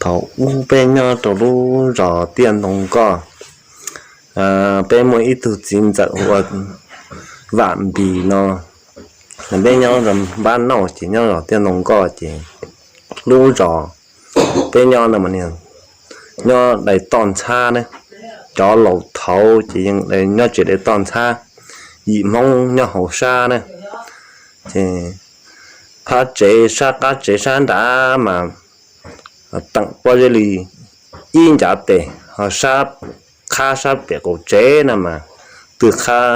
Thaum ub peb nyob rau lub zos Tiaj Ntoo Nkoj, peb muaj ib tug txiv ntxawm hu ua Vam Npis no. Peb nyob npab nauj ces nyob zos Tiaj Ntoo Nkoj ces lub zos peb nyob no mas nyob dai toj ntxhab ne. Cov laus thaud ces yeej nyob tsev dai toj ntxhab, yim Hmoob nyob hauv sab ne. Ces phab tsev sab qab tsev sab nrad mas teem pob zeb li ib ncav tes, ho sab qhab sab pem qaum tsev na mas twb qhab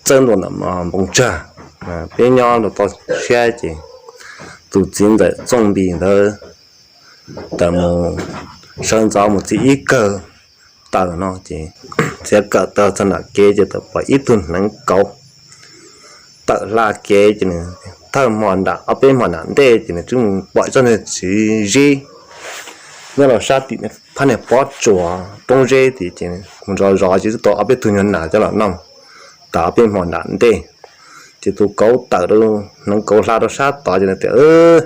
txawb ntua ntawm npoo tsag. Peb nyob rau toj siab ces tus txiv ntxawm Txooj Npis ntawd tawm mus sawv ntxov mus txiav ib kawm taws no ces txiav kawm taws txog nram kev ces tawm pom ib tug hneev kauv tawm hla kev ces nws thawj hmo nram ob peb hmo nram ntej ces nws twb mus pom tsob niag txiv zib nyob rau sab tim phab niag pob tsuas poob zeb tid ces mus zov zov ces twb tau ob peb tug nyuag nas coj los noj tas ob peb hmo nram ntej. Ces tus kauv tawm rau hneev kauv hla rau sab tod ces nws tias,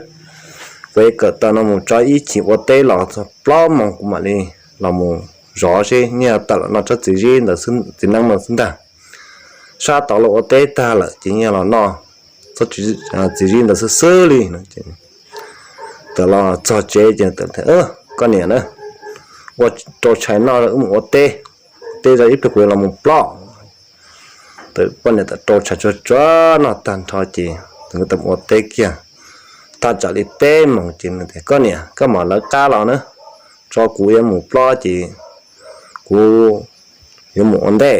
kuv kawm taws no mus tso ib chim ua teb los txog plaub moos kuv mam li los mus zov seb nyias tawm los noj tsob txiv zib ntawd, txiv neeb ntawd xwb ntag. Sab tod los ua teb tag lawm ces nyias los noj txiv zib ntawd xwb xwb li no. Tawm los txog tsev ces koj niam na, ua rau tshais noj wb mus ua teb, teb zog ib pliag kuv yuav los mus plob. Poj niam tawm rau tshais tsuag tsuag noj tag nrho ces nws tawm mus ua teb kiag. Tag tsam li peb moos ces nws tias, koj niam, koj mam lawv qab los na, tso kuv yuav mus plob ces kuv yuav mus ua ntej.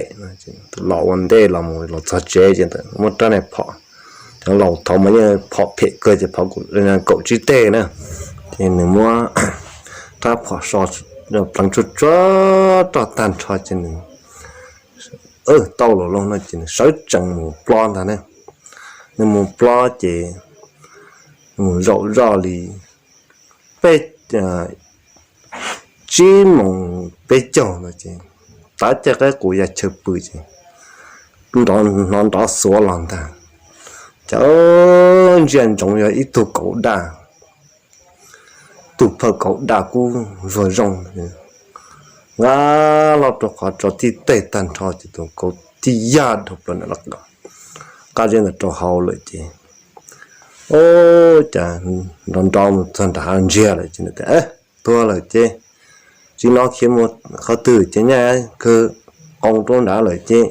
Los ua ntej los mus los txog tsev ces muab rab niag phom, cov laus thaud mas yeej phom phem kawg ces phom kaum tsib teg na. Ces nws muab rab phom so pleev tsuag tsuag roj tag nrho ces nws tau los lauj no ces nws sawv tsees mus plob ntag ne. Nws mus plob ces mus zaum zoj li peb, tsib moos peb caug no ces tav caij qaib qus ya chaw pw ces hnov nrov xuav los ntag. Cas ntsia ntsoov yog ib tug kauv daj, tug phawj kauv daj kub zuag zoo, nqa hlo rau qhov tso tib teg tag nrho ces tus kauv tib yaj dhau plaws ntawm qab zeb ntawd rau hauv lawm ces, o, cas nrov nrov mus txog nram hav ntsiag lawm ces nws tias, tuag lawm ces tsis hnov khiav mus qhov twg ces nyaj kawg qoo rau nrad lawm ces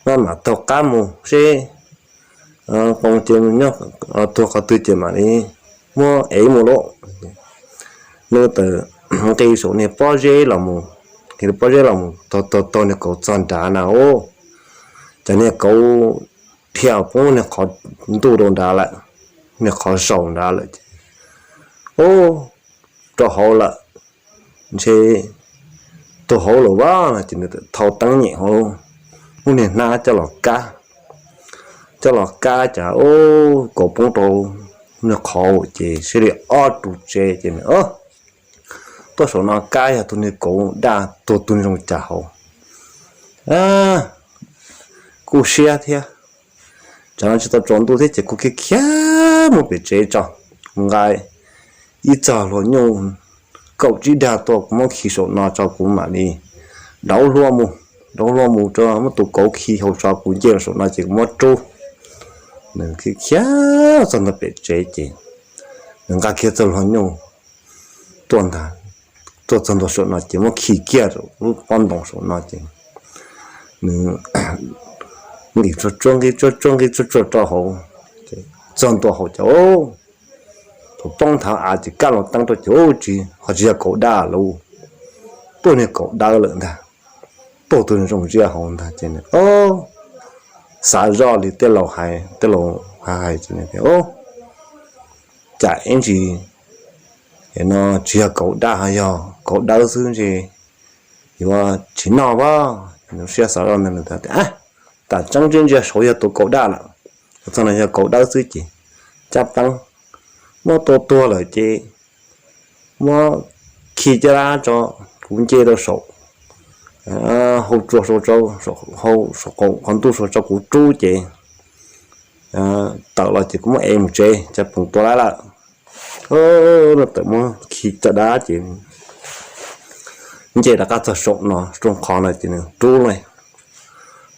maj mam taug qab mus seb qoo ces nyob tuag qhov twg ces mam li muab ev mus lauj. Nws tawm nqis saum niag pob zeb los mus, nqis pob zeb los mus taug taug taug niag kauv txog nrad na, o, cas niag kauv dhia poob niag qhov ntuj rau nrad lawm, niag qhov zaus nrad lawm ces, o, rau hauv lawm, ntshe tuag hauv lawm vas no ces nws thau teeb nyem hauv lub niag hnab coj los kab, coj los kab cas, o, kauv poob rau niag qhov ces siab li ob ru tsev ces nws tuaj saum no kab yog tus niag kauv daj tuag tu zoo cas hauv. Kuj siab thiab, tsam no tsis tau tsaus ntuj thiab ces kuv khiav khiav mus pem tsev tso, nqa ib txog hlua nyuj kaum tsib dag tuaj kuv muab khi saum no tso kuv mam li dauv hlua mus, dauv hlua mus rau muab tus kauv khi hauv tso kuv nce los saum no ces kuv muab rub. Nws khiav khiav txog ntua pem tsev ces nws nqa kiag txog hlua nyuj tuaj ntag, tuaj txog ntua saum no ces muab khi kiag lub pob ntoo saum no ces nws nqis tsuag tsuag nqis tsuag tsuag nqis tsuag tsuag rau hauv, txog ntua hauv ces thaum poob nthav av ces kaj los teeb rau ces tsis, ho tsis yog kauv daj lauj, tuaj niag kauv dawb lawm ntag, tuaj tus zoo ziab hauv ntag ces nws xav zoj li tej laus hais, tej laus hais hais ces nws tias, o, cas ib ntsis no tsis yog kauv daj ho yog kauv dawb xwb ntshe yuav tsis noj as. Nws siab xav zoj ntawd nws tias, tam tseeb ntsia ntsia saud yog tus kauv daj lawm, txog no yog kauv dawb xwb ces cab peeb muab tua tuag lawm ces muab khi caj dab tso kuv nce rau saum hauv tsua, saum qhov ntuj saud tso kuv rub ces tawm los ces kuv muab ev mus tsev cas peem tua lawm lawm. No tawm muab khi caj dab ces nce rov qab txog saum no, saum qhov no ces nws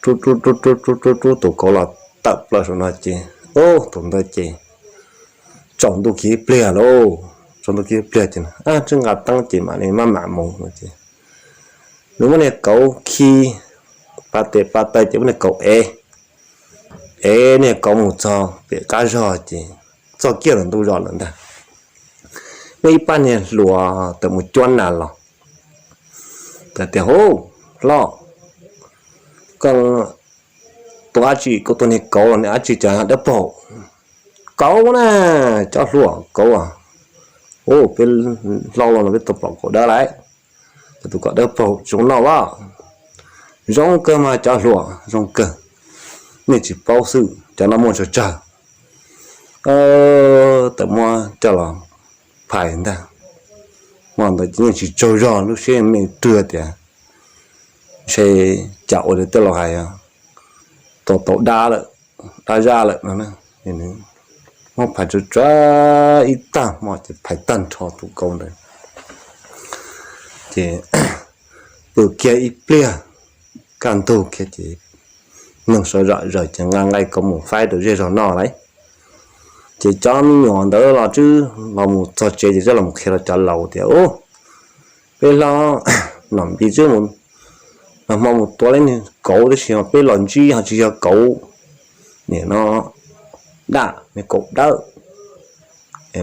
rub, rub rub rub rub rub rub tus kauv los tawm plaws saum no ces, ub, tus ntawd ces tsaus ntuj kiag ib pliag lauj. Tsaus ntuj kiag ib pliag ces, ab, tsis nqa teeb ces mam li maj mam mus no ces nws muab niag kauv khi pa tes pa taw ces muab niag kauv ev, ev niag kauv mus txog pem qab zog ces txog kiag lawm ntu zos lawm ntag. Muaj ib pab niag hluas tawm mus cuab nas los, tawm tias, Hub, hlob, koj tua dab tsi, koj tua niag kauv los niag dab tsi cas dawb paug? Kauv na, cov hluas, kauv. Ub, peb hlob los peb tau pom kauv dawb lawm. Cov tus kauv dawb paug zoo noj as. Zoo kawg mas cov hluas, zoo kawg. Nej tsis paub xwb, cov no muaj tsawg tsawg. Tawm muab coj los phais ntag. Hmo ntawd ces yeej tsis tsaug zog, lub siab me rwg tias ntshe cas ua li tej laus hais, tua tau dab lawm, dab zaj lawm no. Muab phais tsuag tsuag ib tag hmo ces phais tag nrho tus kauv ntawd. Ces pw kiag ib pliag, kaj ntug kiag ces neeg sawv zom zaws ces nqa nqaij kauv mus faib rau zej zog noj lawm. Ces cov me nyuam ntawd los twb los mus txog tsev ces twb los mus qhia rau cov laus tias, Ub, peb hlob Nom Npis twb mus, nag hmo mus tua lawm niag kauv tab sis peb los ntsib ho tsis yog kauv, nim no daj, niag kauv dawb,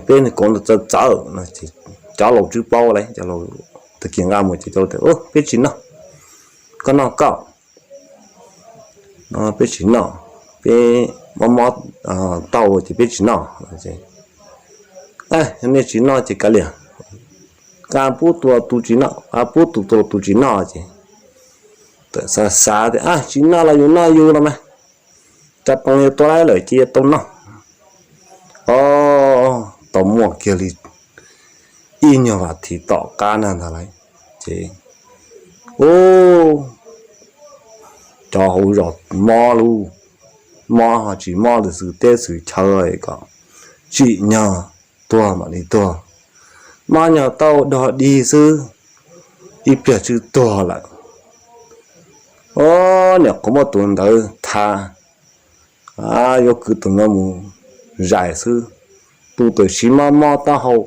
peb niag kauv ntawd txawv txawv no. Cov laus twb paub lawm, cov laus tag kis nqa mus ces cov laus tias, Peb tsis noj, koj noj koj, peb tsis noj, peb mob mob taub hau ces peb tsis noj. Nej tsis noj ces kav liam, nqa pub tua tus tsis noj, nqa pub tus tua tus tsis noj ces tawm xav xav tias, Tsis noj los yus noj yus los mas, cas pes yus tua lawm ces yuav tau noj. Os, tau muaj kiag li ib nyuag vas thiv tom qab na ntag lauj. Ces, ub, cov hauv zos mob lauj, mob ho tsis mob lwm xwm teb xwm chaw kom tsim nyog tuag mam li tuag. Mob nyuag tau dog dig xwb, ib pliag tswb tuag lawm. Os, niam qhuav muab tus ntawd tha, yuav kwv tus no mus zais xwb. Tus tam sim mob mob taub hau,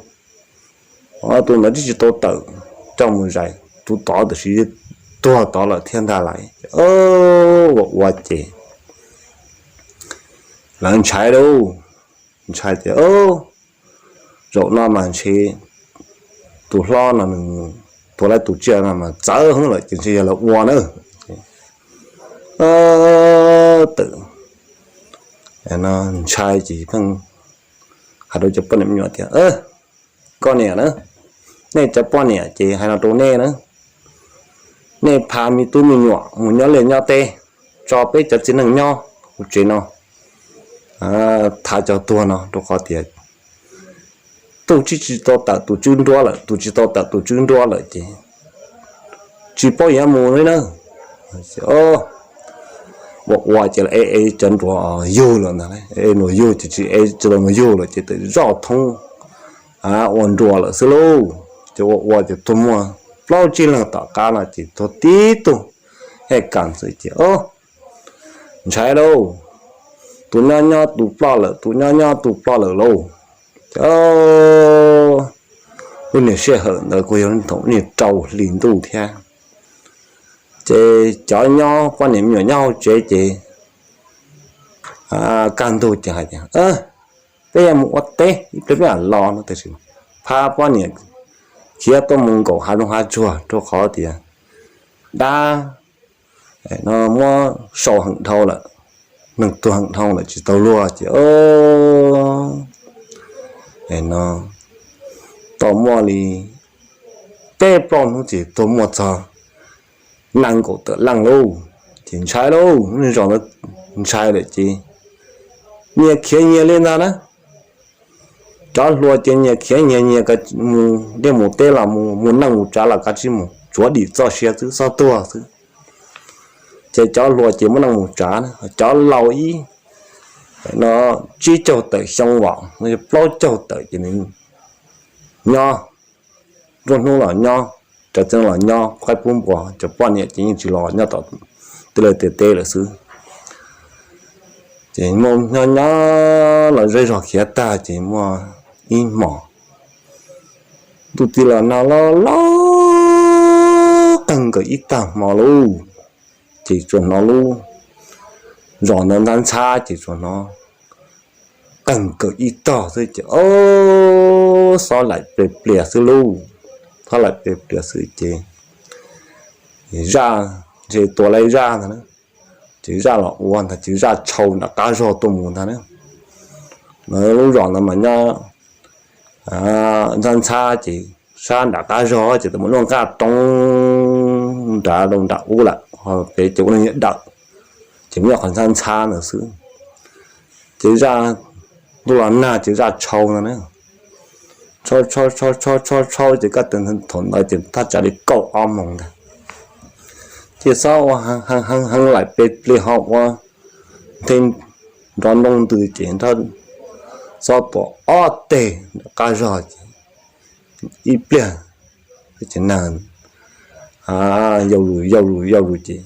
tus ntawd twb tsis tau tawm coj mus zais, tus tod tam sim tuag tod lawm thiab ntag lauj. Ua ua ces lawv ntshai lauj, ntshai tias, Zaum no mas ntshe tus hlob no nws tua lawm tus tsiaj no mas txawv heev lawm ces ntshe yog lawv ua na. Tawm ntshai ces pheej hais rau cov poj niam me nyuam tias, Koj niam na, nej cov poj niam ces hais no rau nej na, nej pha me tub me nyuam mus nyob liaj nyob teb, tso peb cov txiv neej nyob hauv tsev no, thav cov tuag no, rau qhov tias tus twb tsis tau tawm tus twb nruab lawm, tus tsis tau tawm tus twb nruab lawm ces tsis paub yuav mus li na. Ua ua ces ev ev cov nruas yug lawm ntag, ev nruas yug ces tsis ev tsis tau nruas yug lawm ces tawm zoj thoob ua nruas lawm xwb lauj. Ces ua ua ces tuag muaj plaub tsib leeg tom qab no ces tuag tib tug hej kam xwb ces ntshai lauj, tus nyob nyob tus ploj lawm, tus nyob nyob tus ploj lawm lauj. Lub niag sij hawm ntawd kuj yog thaum niag rau hli ntuj thiab. Ces cov nyob poj niam me nyuam nyob hauv tsev ces kaj ntug ces hais tias, Peb yuav mus ua teb ib pliag peb mam los no. Tiam sis pha poj niam khiav tuaj mus nkaum hav zoov hav tsuag rau qhov tias dab no muab sau heem dhau lawm, neeg tuag heem dhau lawm tsis tau luag ces no tau muaj li peb plaub hnub ces tuag muaj txog nees nkaum tawm leej lauj. Ces ntshai lauj, lub zos ntawd ntshai lawm ces nyias khiav nyias li ntag na. Cov hluas ces nyias khiav nyias, nyias mus liaj mus teb los mus neej mus tsav los kav tsij mus, tsuav dim txoj sia xwb, txhob tuag xwb. Ces cov hluas ces muaj neej mus tsav, cov laus ib no tsib caug tawm xyoo los plaub caug tawm ces nws nyob nruab hnub los nyob, cov txeeb los nyob, qaib pub npua, cov poj niam ces yeej tsis los nyob tom tej lawv tej teb lawm xwb. Ces muaj nyob nyob los zej zog khiav tag ces muaj ib hmos ntuj txiv los nag loj loj qeeg nkaus ib tag hmo lauj. Ces tsuas hnov lub zos ntawd ntxhab ntxhab ces tsuas hnov qeeg nkaus ib tog xwb ces o, xob laim plias plias xwb lauj. Xob laim plias plias xwb ces zaj, ntshe tua lawv zaj ntag na. Ces zaj los ua ntag ces zaj tshau nram qab zog tuaj mus ntag na. Lub zos ntawd mas nyob ntxhab ntxhab ces sab nram qab zog ces tau mus luaj nqaj roob nrad rau nram ub lawm, pem ces ua neeg nyob dawm, ces nyob qhov ntxhab ntxhab ntawd xwb. Ces zaj ntuj los nag ces zaj tshau ntag na. Tshau tshau tshau tshau tshau tshau ces kaj tag thaum ntawd ces thaj tsam li kaum ob moos ntag. Ces xob ua heev heev heev laim plias plias ho ua nthe nrov ntoo ntws ces nrov, xob tua ob teg nram qab zog ces ib pliag ces nag yau lus yau lus yau lus ces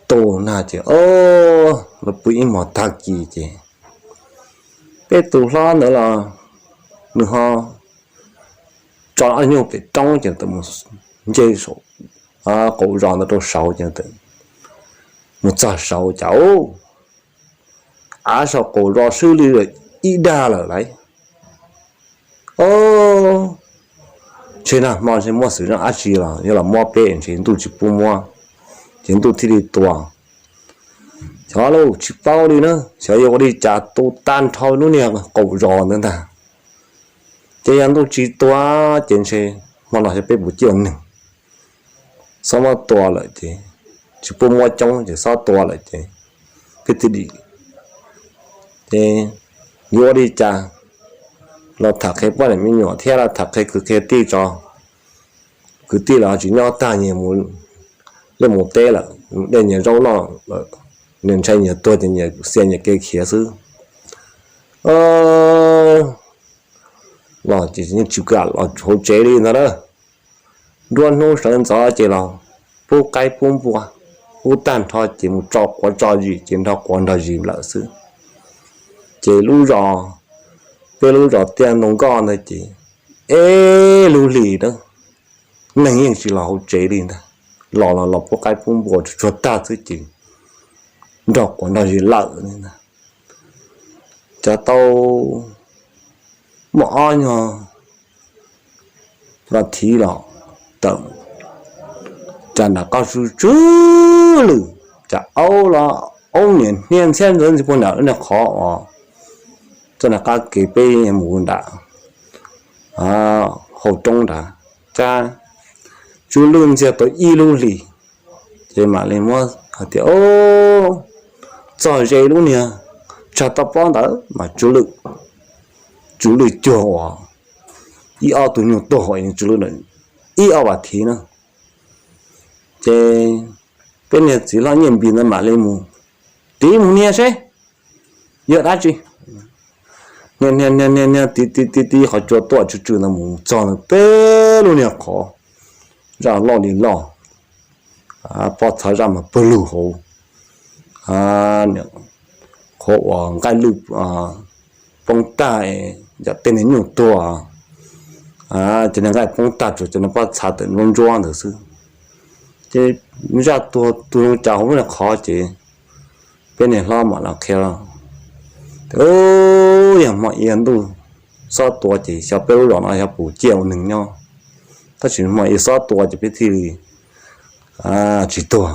tu nag ces o, los pw ib hmos tag kis ces peb tus hlob ntawd los nws ho tso ob nyuag pem roob ces tawm mus nce saum qaum zos ntawd rau saud ces mus txog saud cas av saum qaum zos swb li ib dag lawm lauj. O, ntshe nag hmo ntshe muaj xwm txheej dab tsi los yog los muab peb ntshe ntuj tsis pub muab, ces ntuj thiaj li tua. Xyov lauj tsis paub li na, xyov yuav ua li cas tu tag nrho lub niag qaum zos ntawd ntag. Ces yog ntuj tsis tua ces ntshe hmo no xyov peb puas ciaj ua neeg. Xob muab tua lawm ces tsis pub muab coob ces xob tua lawm ces peb thiaj dim. Ces yuav ua li cas los tham qhia poj niam me nyuam thiab los tham qhia kwv qhia tij tso. Kwv tij los tsis nyob tag, nyias mus liaj mus teb lawm, nyias zaub noj lawm, nyias ntshai nyias tuag ces nyias xia nyias kev khiav xwb. Los ces yeej tsis kam los hauv tsev li ntag na. Nruab hnub sawv ntxov ces los pub qaib pub npua, pub tag nrho ces mus tso quav tso zis ces nrog quav nrog zis lawm xwb. Ces lub zos, peb lub zos Tiaj Ntoo Nkoj ntawd ces ib lub hlis na, neeg yeej tsis los hauv tsev li ntag. Los los los pub qaib pub npua tsuag tsuag tag xwb ces nrog quav nrog zis lawm. Cov tau muaj ob nyuag vas thiv los tawm, cas nram qab tsw tsw lwm, cas aub los aub niam hnia ntxhiab ntxawv ntxi puag nram lub niag qhov uas txoj nram qab kev peb mus nram hauv roob nrad, cas tsw lwj ntxiag tau ib lub hlis. Ces mam li muab hais tias, o, txog ze lub niag tsag toj pob ntawd mas tsw lwj, tsw lwj cuag uas ib ob tug nyuag tuag tsw lwj ib ob vas thiv na. Ces peb niag txiv hlob Nyiaj Npis ntawd mam li mus, tiv mus nias seb yog dab tsi. Nias nias nias nias tiv tiv tiv tiv qhov cua tuaj tsw tsw ntawd mus txog ntawd peb lub niag qhov, zaj loj li loj, pob txha zaj mas pawg lug hauv, qhov uas nqaij lwj poob tag, yam tej niag nyuj tuag, cov niag nqaij poob tag tsuas cov niag pob txha tawm ntsuab ntsuab ntawd xwb. Ces zaj tuag tuag zoo cas hauv lub niag qhov ces peb niag hlob mam los qhia, yog hmo ib ntuj xob tua ces xyov peb lub zos no xyov puas ciaj ua neeg nyob, tab sis hmo ib xob tua ces peb thiaj li tsis tuag.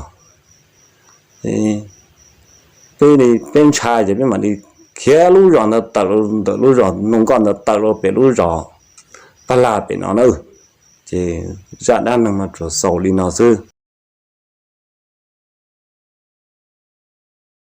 Peb li peb ntshai ces peb mam li khiav lub zos ntawd tawm, ntawm lub zos Ntoo Nkoj ntawd tawm rau pem lub zos Paj Laj pem no na. Ces zaj dab neeg no tsuas xaus li no xwb.